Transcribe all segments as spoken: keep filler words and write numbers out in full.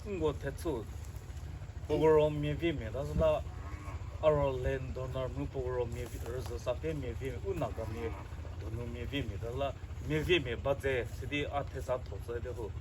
Ngo thetsu. Pogoro mievi mi da zala aro land donor mu pogoro mievi rüzü sa pe mievi u Nagami donu mievi mi da la mievi mi ba ze sidi a thesa thotse de hu.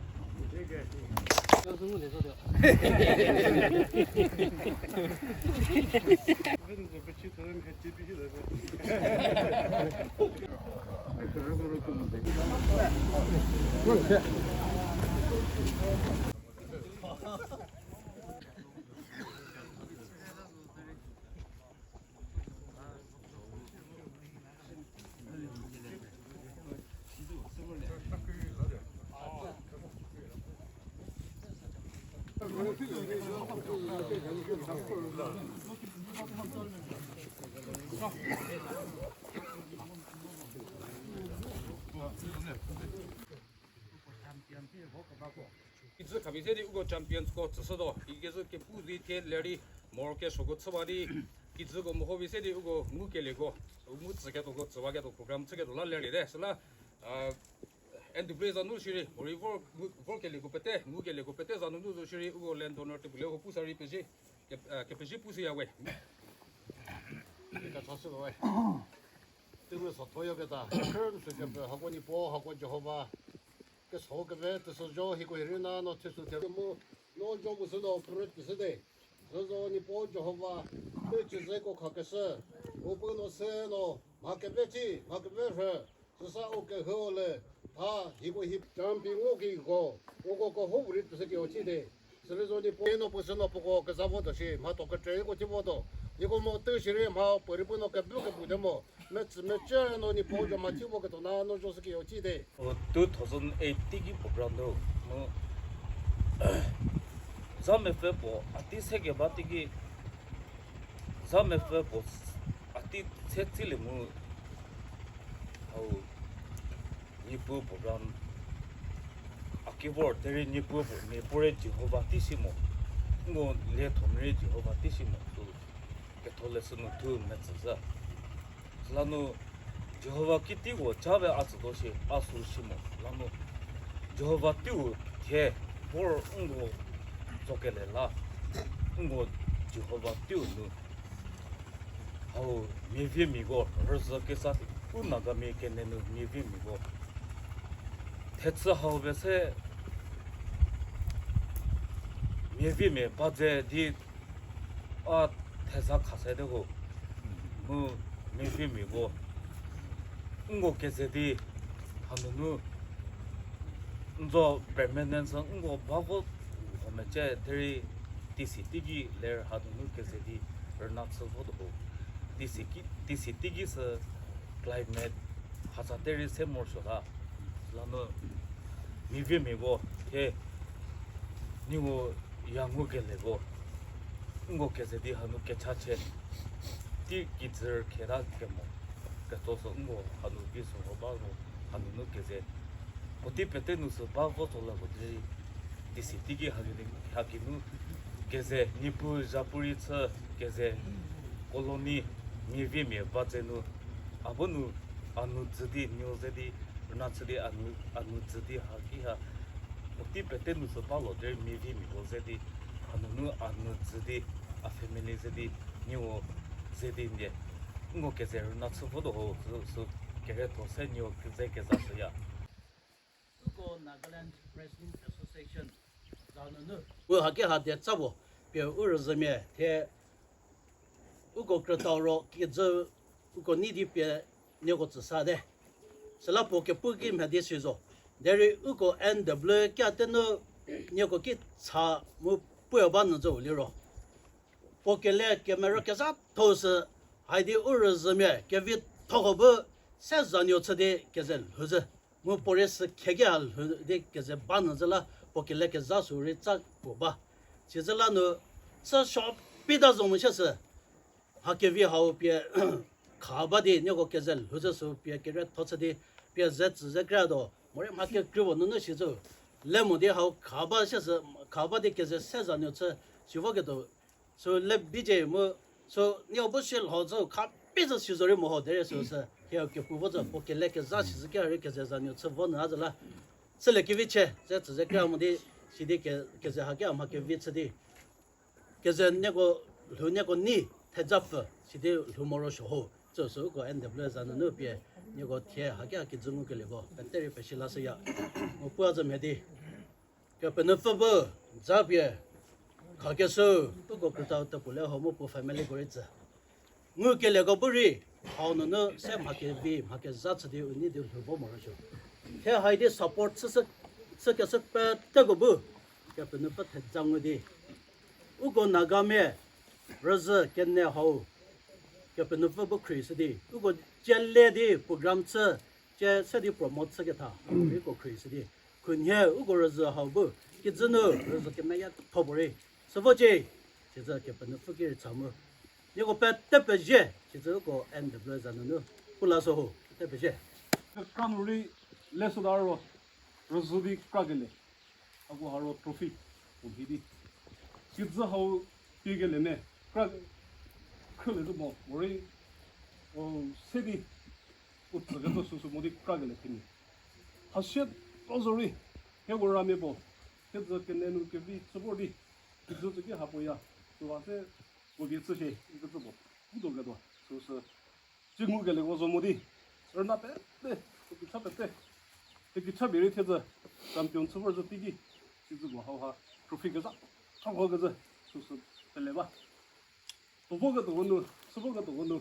Kizü khabi se di uko champions ko tsüsü do. Kizü ke pu zi the leri mor ke shoko tsüba di. Kizü ko moho bi se di uko ngu ke le ko. Ngu tsü ke to ko tsüba ke to program tsü ke to la leri de. Sala, ah, N W A zanu shiri, mori vor, ngu, vor ke le ko pete, ngu ke le ko pete zanu nu zo shiri uko land donor te pule ko pu sari peji. Ke, ah, ke peji pu si ya we. Ke ka tsasü we. Tümü sothoyo keta, kürüm sü kepe, hako Nipo, hako Jehova. Ke so keve, tüsü jo, hiko hirina, no tüsü te mu, no jo mu sü no, pürüt püsü de. Zozo Nipo Jehova, tü chizeko kha kesü. Upu no se no, ma keve chi, ma keve rhe. Süsa o ke hü o le, tha, hiko hi, champi ngo ki ko, o ko ko ho rit püsü ki o chi de. Sülüzoni po no püsü no poko küzavo do shi, mha to kütre ko chivo do. Yiko mo tü shiri mha püri pü no kübü kübü de mo. Metsü metsü no Nipo jo mha chivo küto na no jo siki yo chi de. O two thousand eight tiki program do. No. Za me fe po, ati se ke ba tiki. Za me fe po, ati se tsi le mu. Au. Niepoo program aki vor teri Niepoo mi pore Jehovah tisi mo. Ngo le thomri Jehovah tisi mo. Tu ketho le sunu tu metsü za. Lanu Jehovah kiti wo chave atsü do shi asu shi mo. Lanu Jehovah tiu the vor ngo zokele la. Ngo Jehovah tiu nu. Hau, mivimi go, rüzü kesa, u Nagami kenenu mivimi go. Thetsü hau bese, mivimi badze di, a, thesa khase de go. Mu, mivimi go. Ngo keze di, hanunu, nzo permanence ngo bavo home che teri tisi tigi ler hanunu keze di rüna tsü vo do. Tisi ki, tisi tigi sü climate hasa teri se mor shola. Lano mivimi go he ni ngo yangu kele go. Ngo keze di hanu kecha che. Ti kizür khera kemo. Ketso so ngo hanu bi so ba ngo hanunu keze. Puti pete nu sü ba vo tso la ko dri. Tisi tigi hagini, haginu keze, Niepoo japuri tsü keze, colony, mivimi badze nu, abo nu, anu dzü di, nyo ze di, rüna tsü di, anu, anu dzü di, hagi ha. Puti pete nu sü ba lo dri, mivimi go ze di, hanunu, anu dzü di, a family ze di, nyo ze di nde. Ngo keze rüna tsü vo do ho, sü, sü kere to se nyo ze keza sü ya. Uko Nagaland Wrestling Association zanunu. Pu hake ha de tsabo, pie u rüzümie, the uko krütau ro, kizü uko ni di pie neko tsü sa de. Süla po ke pu ki mhe di si zo. Deri uko N W kya tenu neko ki tsa mu pu ya ba nü zo li ro. Po kele kemero keza tho sü, haidi u rüzümie, kevi thoko bu se zanyo tsü di keze lhüzü. Mu pore sü khege a lhü di keze ba nü zü la, po kele keza sü ri tsa ko ba. Chi zü la nu, sü shop pi da zong mu she sü. Ha kevi hau pie, kha ba di, neko keze lhüzü sü pie kere tho tsü di, pie ze tsü ze kre do, mori ma ke kri bo nunu shi zü. Le mu di hau kha ba she sü, kha ba di keze se zanyo tsü, shi vo ke do, so le bije mu, so neo bu shi lho zo kha bi zo shi zo ri mo ho dere so se. Ke ke pu vo zo po kele keza shi zü ke ri keze zanyo tsü vo na zü la. Sü le kivi che, ze tsü ze kra mu di. Side ke, keze hake ama ke vi tsüdi. Keze neko, lhu neko ni thejapfü, side lhu moro shoho. Tsü sü ko N W za nunu pie, neko thie hake hake zungu ke lego, penteri pe shila se ya. Mo pua zem hedi. Ke penu fü bu, za pie. Kha ke sü, tu ko krüta te pule ho mo pu family ko ri tsü. Ngu kele ko buri, hau nunu se mha ke vi, mha ke za tsü di uni di lhu bo mo rüsho. He hai di support sü sü, sü ke sü pe te ko bu, ke penu pe the za ngu di. Uko Nagami, rüzü kene hau, ke penu pe bu khri sü di. Uko chele di program tsü, che se di promote tsü ke tha, uko khri sü di. Khunhe uko rüzü hau bu, ki zünu, rüzü ke me ya tho bo ri. Süvoce, chizü ke penu fü ki ri tsamu. Niko pe tepe je, chizü ko N W za nunu, pula soho, tepe je. Kükra nuri le sodaro, rüzü di kra gele. Ako haro trophy, ulhi di. Chizü hau pi gele ne, kra, kra le mo, mori, o, se di, utsa gato susu mo di kra gele thini. Hasia, ozori, he wora me bo, he zü ke ne nu ke vi, tsubor di. Küzü tsü ki hapo ya, tsü va se, ko vi tsü she, i küzü bo, ku do ga do, sü sü. Chi ngu ke le ko zo mo di, rüna pe, pe, ko kücha pe pe. He kücha beri thezü, champion tsü vor zü tiki, chi zü bo hau ha, trophy küza, hau hau küzü, sü sü, pe le ba. Tovo küdo konu, süvo küdo konu,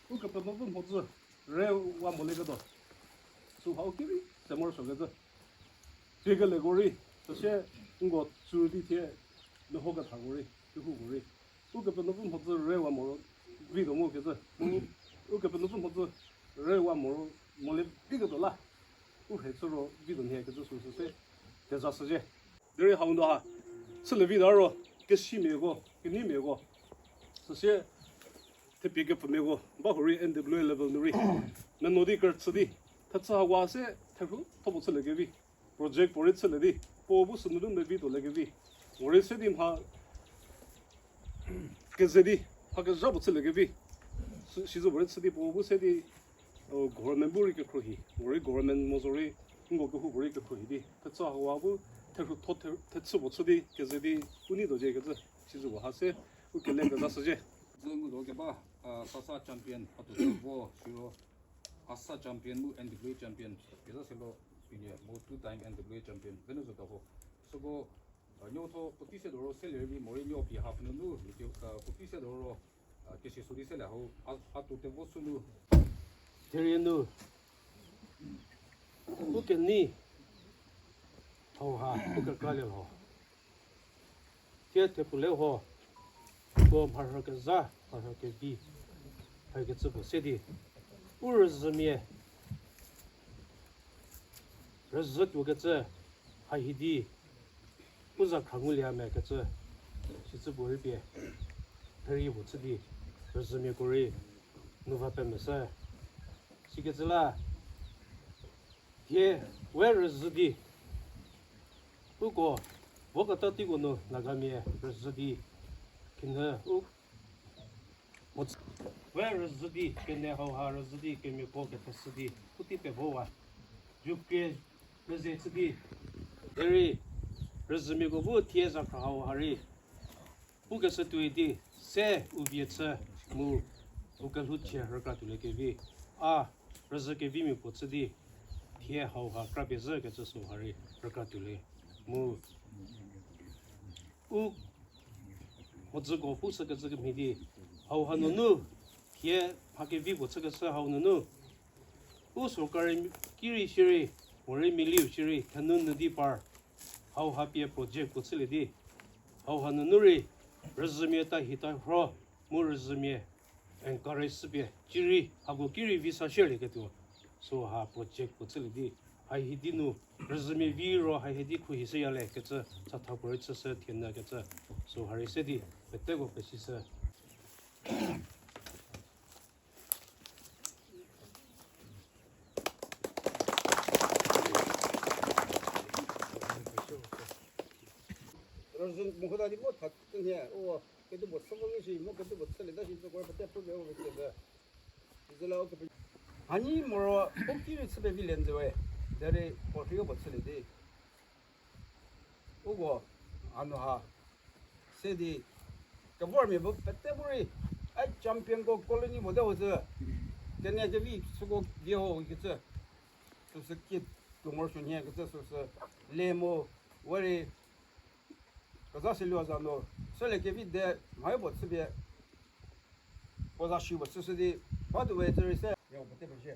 u küpü müpü mhodzü re wa mole küdo. Su hau kiri, semor so küzü. Pegele gori, tase ngo tsürüti the, meho kütha gori, kihu gori. U küpü müpü mhodzü re wa moro, vi do mo küzü. U küpü müpü mhodzü re wa moro, mole vi küdo la. U he tsüro vi do ne küzü su su se, teza süce. Deri hau ndo ha, sülüvi daro, küshi meko, küni meko. Süse, thepi küpü meko, ba huri N W A level nuri. Menodi kürtsü di, thatsü hawa se, therhu, thobo sülü küvi. Project pori sülü di, po bu sünü dun de vi do le küvi. Ori se di mha, küzedi, ha küza bu sülü küvi. Shi-, shizu pori sü di, po bu se di, O, government bu ri kükro hi, ori government mo zori, ngo kühu bu ri kükro hi di. Thetsa hawa bu, therhu tho, ther-, thetsü bo tsü di, küzü di, uni do je küzü, shizu wa ha se, u külen küza süce. Zü ngu do küba, a, sasa champion, patu bo, shiro, asa champion mu N W A champion, küza selo, pinye, mo two time N W A champion, Venezuela ho. Soko, a, nyo tho, kutise doro salary bi, mori nyo pi half nunu, a, kutise doro, A, kesi suri se le ho, a, a tu te vo sunu. Therienu. Ukeni. Ho ha, ukekra le ho. Thie thepule ho. Ko mharhü küza, mharhü kübi. Hai kütsü bu sedi. U rüzümie. Rüzü tu kütsü. Hai hidi. Uza khangu lia me kütsü, shitsü pori pie, pheri bu tsü di, rüzü mi kori, nuva pe mese. Shikütsü la, ye, we rüzü di, uko, vo kata ti kono Nagami rüzü di, kinhü, u, mo tsü. We rüzü di, kene hau ha rüzü di, kemi ko küthesü di, kuti pe vo wa. Jukre Rüzü tsü di, eri, rüzümiko bu thie za kha hau hari. Bu küsü tui di, se ubi tsü mu, bu külhu che rükra tule küvi. A, rüzü küvi mi po tsü di, thie hau ha kra pezü kütsü so hari rükra tule. Mu, u, mo zü ko pu sü kütsü kümhi di, hau ha nunu, thie pha küvi po tsü kütsü hau nunu. U sorkari kiri shiri, mori miliu shiri, thanu nudi par, hau ha pie project ko tsüle di. Hau ha nunu ri, rüzümie ta hita hro, mu rüzümie encourage sü pie, chiri, hako kiri visa share le ketu. So ha project ko tsüle di. Hai hidi nu, rüzümie vi ro, hai hidi khu hi se ya le, kütsü, sa tha kori tsü se, thien na kütsü. So hari se di, pete ko pesi se. Rüzü muhuda di mo that tün he, o, kütü bo sabo ngi shi, mo kütü bo tsale da shi, ko pete pu be o be ke da. Izela o ke. Hani moro, o ki ri tsübe vi len zewe. Dere, o ri o bo tsale di. Uko, ano ha, sedi, kevor mi bu pete buri, ai champion ko colony mo de ho zü, kene kevi suko vie ho ki zü, süsü kit, tumor shun hie ki zü süsü, le mo, wari, kaza se lua za no, sele kevi de, mai bo tsü bie, po za shi bo tsü sedi, ba du we zü ri se. Ya, bo te bo shi.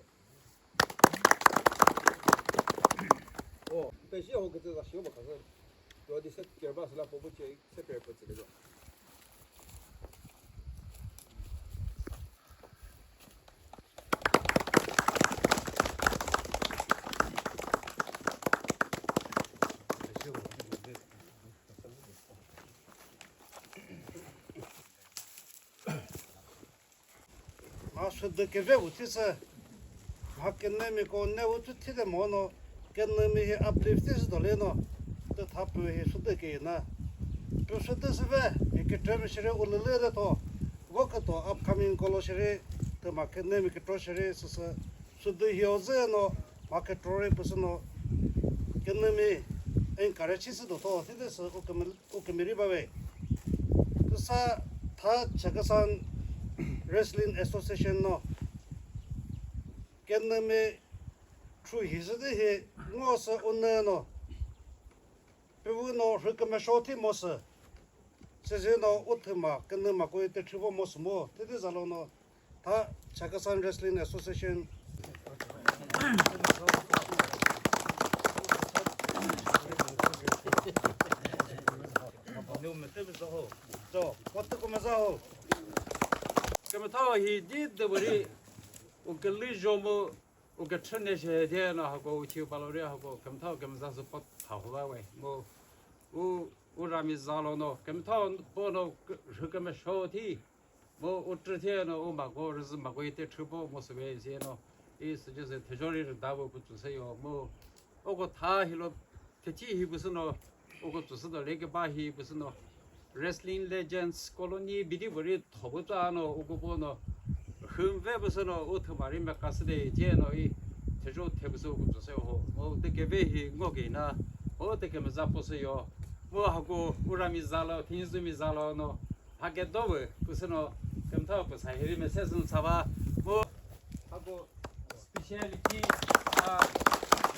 Oh, pe shi ho ki zü za shi bo ka zü. Yo di se kerba sala po bu che, se per po tsü le zo. Ma südü keve u thi sü, ma kenemi ko ne u thi thi de mo no, kenemi hi uplift thi sü do le no, tü tha pü hi südü ke na. Pü südü sü ve, mi ke tremi shiri u lü lü de to, vo ke to upcoming kolo shiri, tü ma kenemi ke tro shiri sü sü, südü hi o zü no, ma ke tro ri pü sü no, kenemi encourage thi sü do to, thi de sü u kemi u kümüri bave. Küsa tha Chakhesang Wrestling Association no kenemi through hi sü de hi ngo sü unü no. Pü vü no rhü kümesho thi mo sü. Sü zü no u thüma künüma ko ite thüvo mo sü mo. Thi de zalo no. Tha Chakhesang Wrestling Association. Kümütha hi di de bari u külü jomu u küthüne she de na hako u chiu balori hako kümütha kümüza support tha hula we. Mo u u rami zalo no kümütha po no rhü kümesho thi. Mo u tüthe no u mako rüzü mako ite thüpo mo süve zi no i süce sü thejori rüda vo pü tsüse yo mo. Oko tha hilo thechi hi püsü no oko tsüse do leke ba hi püsü no Wrestling Legends Colony bidi vori thobu tsa no oko po no hümve püsü no u thümari mekasü de je no i thejo the püsü oko tsüse ho. Mo te keve hi ngo ke na o te kemeza püsü yo. Mo hako u rami zalo thinzumi zalo no Hake do vü, püsü no, kümütha püsa hiri message no sava, mu, hako speciality, ah,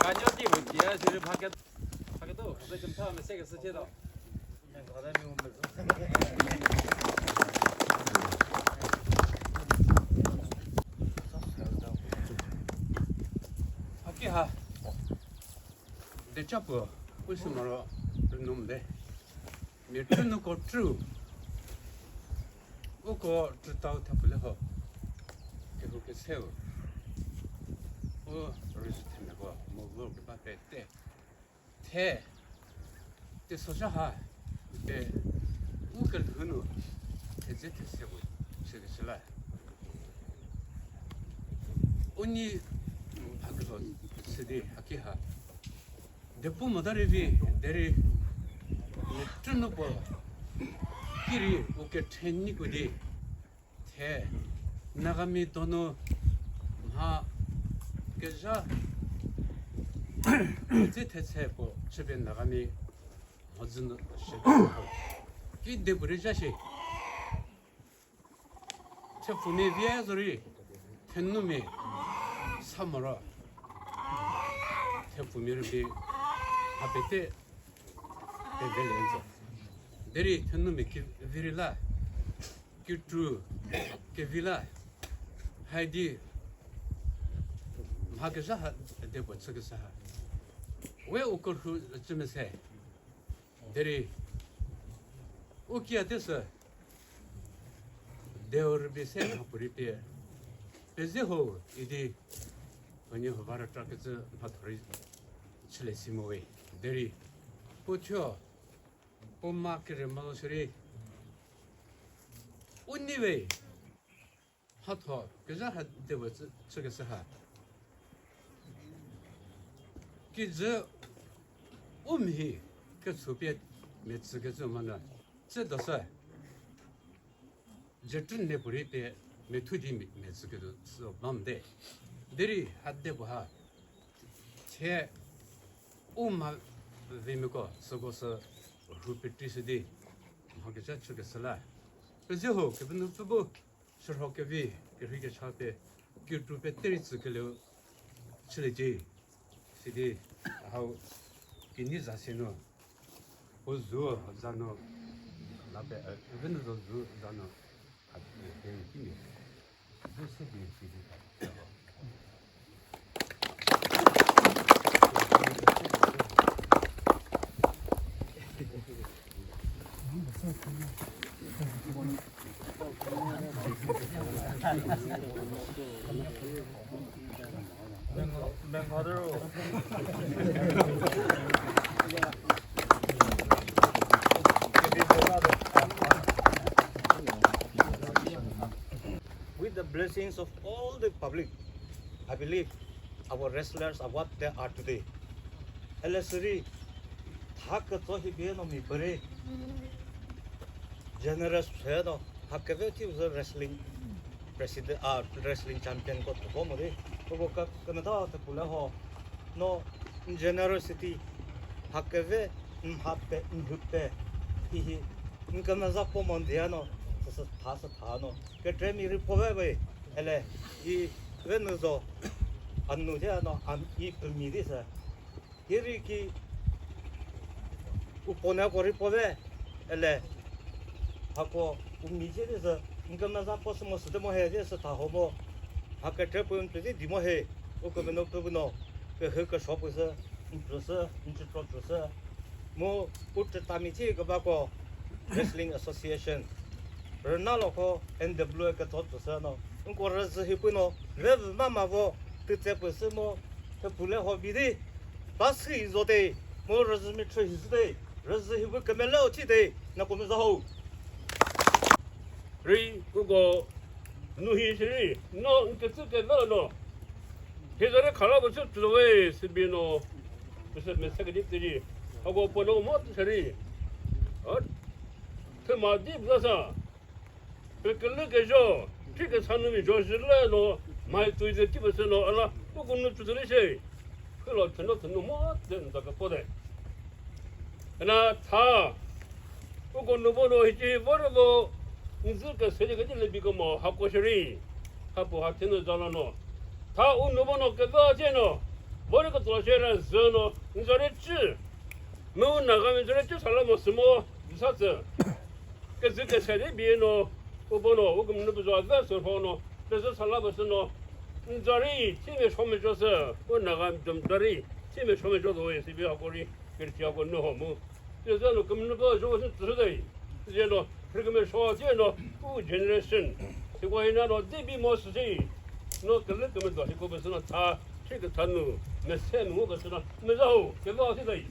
ganyo di vü, ya, siri hake, hake do, kümütha message sü che do. Hake ha, de chapu, püsü maro, num de. Mi trü nuko trü. Uko trü tau thapü le ho. Kehu keseu. U rüzü themeko, mo vur keba pe te. The. Te soja ha. Te. U ke lhünu. Te ze te se bu. Se ke se la. Uni, mm, hakülo, sidi, haki ha. Depu madari vi, deri, trünu po, kiri, uke thenni kudi, the, Nagami donu, mha, keja, zi the tse po, chibe Nagami, mhodzin, shi, ki deburi jashi. Thepumi via zori, thenumi, samoro. Thepumi rübi, hapete, pevele enzo. Deri thenumi ki virila, ki tru, ki vila, haidi, mha kesa ha, debo tsü kesa ha. We ukur hu tsümese. Deri, ukia tesa, deur bise hapuri pe, peze ho idi, pani ho bara traketse mathori chile simowe. Deri, pucho, puma kere malo shiri, uniwe, Hatho, küzha ha dewe tsü, tsü küsü ha. Ki zü umhi kütsü pie me tsü küzü mana. Tsü dosa. Jetün ne puri pie me thudi me, me tsü küzü so bam de. Deri ha de bu ha. Che uma vimiko, soko sü Hu petri sidi, mha kücha chü küsüla. Pezi ho, kübünü pübü, shürho küvi, küri kücha pe, kütru pe teri tsü külü chüleci. Sidi, hau, kini za sino, o zu za no, la pe, eh, kübünü zo zu za no, a, eh, kini. With the blessings of all the public, I believe our wrestlers are what they are today. Ele siri, tha kütso hibi no mi püri generous phe no, ha küve thi wrestling president, ah, wrestling champion ko tho mo de, ko ko ka, ka na ta ta pula ho, no, generosity, ha küve, mha pe, mhu pe, hi hi, nkana za po mon dia no, sa sa tha sa tha no, ke tre mi ri po ve ve, ele, i ve nu zo, an nu dia no, an i pe mi di sa. Hiri ki upone ko ri po ve, ele, hako umi che de se, nkama za po se mo se de mo he de se tha ho mo, ha ke tre pu ntü di di mo he, u ko no pu no, ke he ke sho pu se, ntü se, ntü tro tü se, mo u tre ta mi che ke ba ko Wrestling Association, rüna lo ko N W A ke tso tü se no, nko rüzü hi pu no, ve ve ma ma vo, tü tse pu se mo, the pu le ho bi di, Ba sü izo te, mo rüzü mi chü hi zü te, rüzü hi vü kümelo chi te, na ko mi za ho. Ri, kuko, nu hi shiri, no, nketsü ke no, no. Hi zare khala bu sü tsuwe, sibi no, bu sü me sekedi tiri. Hako pono mo tiri. At, thüma di bu sa. Pekülü küzho, thiküsa numi zho zhülü no, mai tui de tipü sü no, ala, ukunu tsütülü she. Khülo thüno thüno mo, de nza ka po de. Ena tha, ukunu bo no hichi vori bo, nzü ka seli ka jile biko mo, ha ko shiri, ha po ha thüno zalo no. Tha unu bo no ke do che no, vori ka tlo she ra zü no, nzore chü. Mu na ga mi nzore chü sala mo sü mo, sa tsü. Küzü küseri bi no, ubo no, ukümünü buzo ve sürho no, küzü sala basü no, nzari, timi shomi josü, u naga dum dari, timi shomi jodo we sibi akori, kiri ako no homu. Küzü no kümünü buzo josü tsüsü dai. Küzü no, kümünü sho je no, u generation. Sikwa ina no, dibi mo süsi. No, kümünü kümünü do, hiko basü no, ta, chik tanu, mesen mu basü no, mezao, küzü asi dai.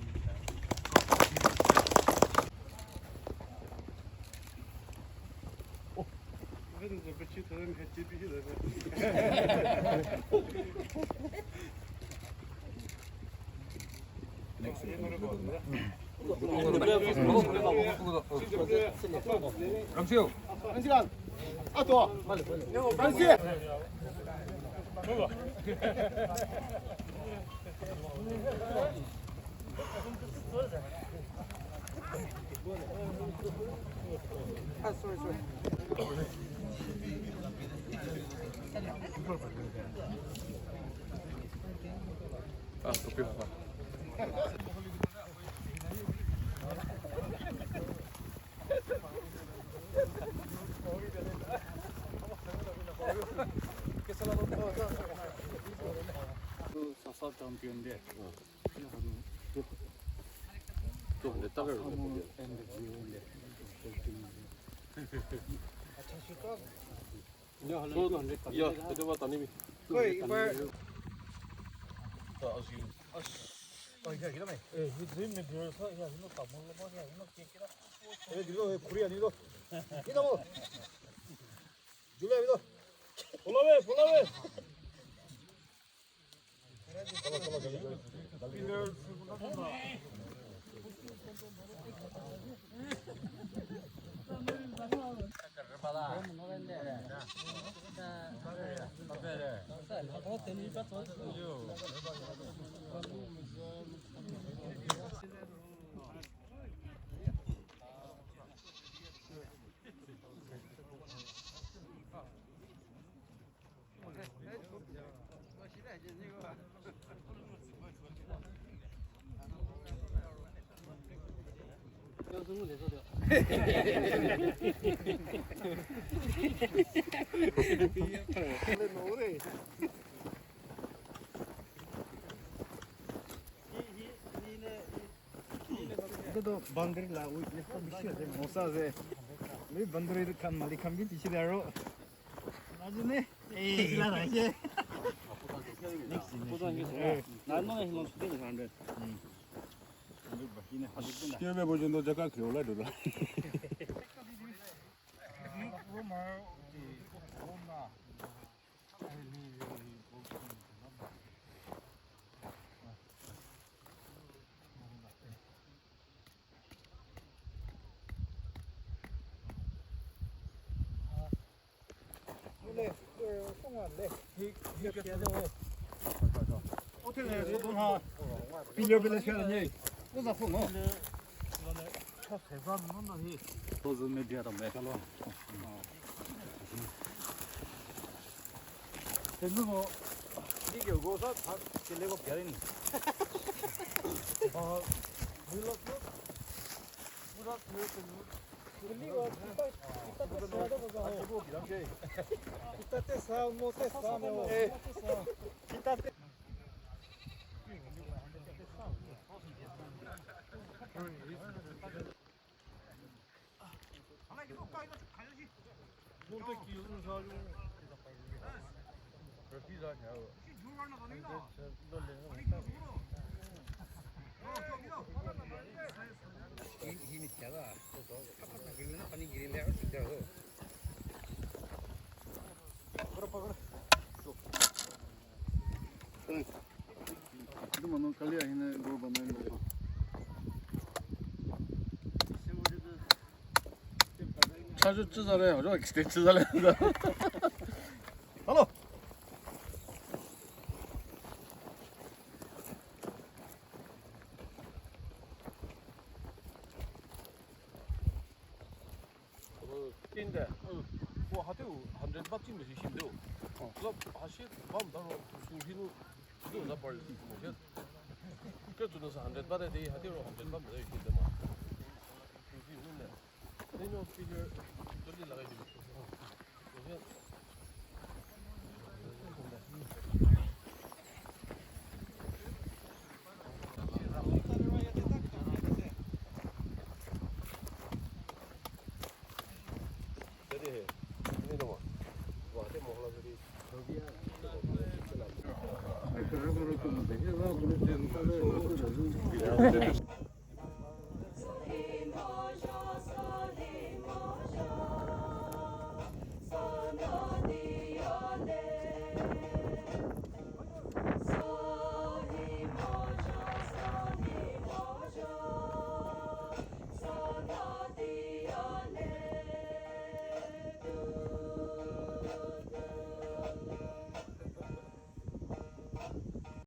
Sasa champion de. Ito to boundary la, ui, ui, ui, ui, mosa ze. Ui, boundary kan mali kan bin tisi daro. Aji ne? Eh, la na je. Next, next. Nan no ne hino sudi de hundred. Kebe pojento jaka khiola dola. Social media to me kalo. Tenu mo, ni ke go sa, ke le go piarin. Ah, we look, look. Pura tenu, tenu. Kuli go, kita, kita ke sa do go. Aji go bilang ke. Kita te sa, mo te sa, mo. Eh. Kita te sa. Kita te. Charge chüzale, hojo extend chüzale. Hello. Tin de. Ko hate u hundred baht chim si shim de. Lo hashi bam da ro su hinu do za par mo ke. Ke tu sa hundred baht de hate ro hundred baht de shim de ma. Su hinu ne. Ne no figure to ni la ga.